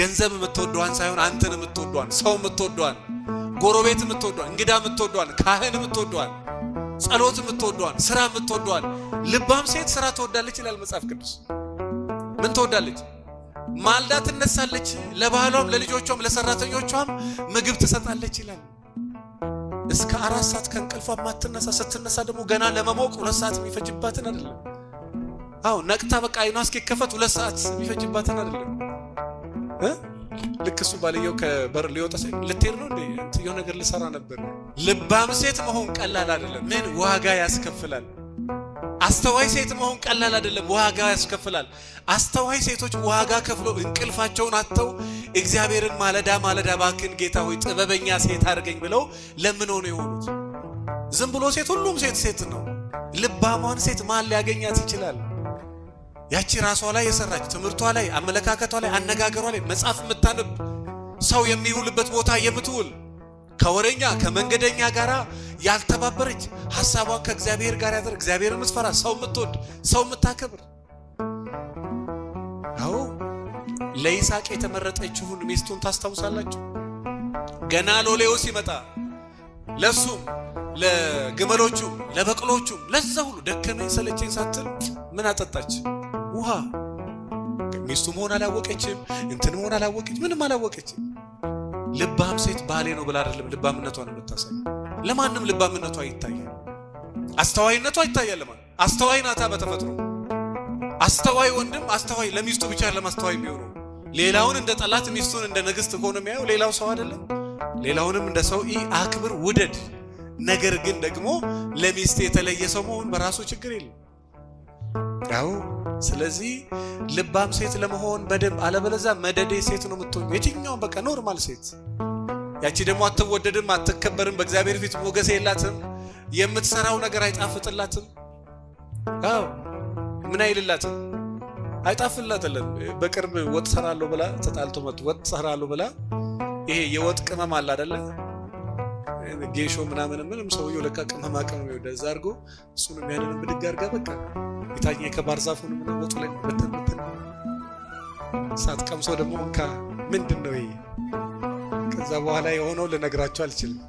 ገንዘብ የምትወዷን ሳይሆን አንተን የምትወዷን፣ ሰው የምትወዷን፣ ጎረቤት የምትወዷን፣ እንግዳ የምትወዷን፣ ካህን የምትወዷን፣ ጸሎት የምትወዷን፣ ስራ የምትወዷን። ልባም ሴት ስራ ትወዳለች ይላል መጽሐፍ ቅዱስ። ምን ትወዳለች? ማልዳ ትነሳለች፣ ለባሏም፣ ለልጆቿም፣ ለሰራተኞቿም ምግብ ትሰጣለች ይላል። እስከ 4 ሰዓት ከእንቅልፏ ማትነሳ፣ ስትነሳ ደግሞ ገና ለመሞቅ 2 ሰዓት የሚፈጅባትን አይደለም። አዎ፣ ነቅታ በቃ አይኗ እስኪከፈት 2 ሰዓት የሚፈጅባትን አይደለም። ልክ እሱ ባልየው ከበር ሊወጣ ሲል ልትሄድ ነው እንዴ? የሆነ ነገር ልሰራ ነበር። ልባም ሴት መሆን ቀላል አይደለም። ምን ዋጋ ያስከፍላል። አስተዋይ ሴት መሆን ቀላል አይደለም፣ ዋጋ ያስከፍላል። አስተዋይ ሴቶች ዋጋ ከፍለው እንቅልፋቸውን አጥተው እግዚአብሔርን ማለዳ ማለዳ እባክህን ጌታ ሆይ ጥበበኛ ሴት አድርገኝ ብለው ለምነው ነው የሆኑት። ዝም ብሎ ሴት፣ ሁሉም ሴት ሴት ነው። ልባሟን ሴት ማን ሊያገኛት ይችላል? ያቺ ራሷ ላይ የሰራች፣ ትምህርቷ ላይ፣ አመለካከቷ ላይ፣ አነጋገሯ ላይ፣ መጽሐፍ የምታነብ፣ ሰው የሚውልበት ቦታ የምትውል፣ ከወሬኛ ከመንገደኛ ጋር ያልተባበረች፣ ሀሳቧን ከእግዚአብሔር ጋር ያደረገች፣ እግዚአብሔር የምትፈራ፣ ሰው የምትወድ፣ ሰው የምታከብር። አዎ፣ ለይስሐቅ የተመረጠችውን ሚስቱን ታስታውሳላችሁ? ገና ሎሌው ሲመጣ ለሱም ለግመሎቹም ለበቅሎቹም ለዛ ሁሉ ደከመኝ ሰለቸኝ ሳትል ምን አጠጣች? ውሃ። ሚስቱ መሆን አላወቀችም፣ እንትን መሆን አላወቀች፣ ምንም አላወቀችም። ልባም ሴት ባሌ ነው ብላ አይደለም ልባምነቷን የምታሳይ። ለማንም ልባምነቷ ይታያል፣ አስተዋይነቷ ይታያል። ለማን አስተዋይ ናታ በተፈጥሮ። አስተዋይ ወንድም አስተዋይ ለሚስቱ ብቻ አይደለም አስተዋይ የሚሆነው። ሌላውን እንደ ጠላት ሚስቱን እንደ ንግስት ከሆነ የሚያየው ሌላው ሰው አይደለም። ሌላውንም እንደ ሰው አክብር፣ ውደድ። ነገር ግን ደግሞ ለሚስት የተለየ ሰው መሆን በራሱ ችግር የለም። ያው ስለዚህ ልባም ሴት ለመሆን በደንብ፣ አለበለዚያ መደዴ ሴት ነው የምትሆኝ። የትኛውም በቃ normal ሴት፣ ያቺ ደግሞ አትወደድም፣ አትከበርም፣ በእግዚአብሔር ፊት ሞገስ የላትም፣ የምትሰራው ነገር አይጣፍጥላትም። አዎ፣ ምን አይልላትም፣ አይጣፍጥላትም። በቅርብ ወጥ ሰራለሁ ብላ ተጣልቶ መጡ። ወጥ ሰራለሁ ብላ ይሄ የወጥ ቅመም አለ አይደለ? ጌሾ ምናምን ምንም፣ ሰውየው ለካ ቅመማ ቅመም ይወዳል። እዛ አድርጎ እሱንም ያንንም ብድግ አድርጋ በቃ የታኘከ ከባህር ዛፉን ምን ወጡ ላይ በተን በተን፣ ሳትቀምሰው ደግሞ እንካ፣ ምንድን ነው ይሄ? ከዛ በኋላ የሆነው ልነግራቸው አልችልም።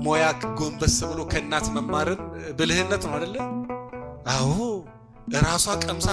ሞያ ጎንበስ ብሎ ከእናት መማርን ብልህነት ነው አይደለ? አዎ፣ ራሷ ቀምሳ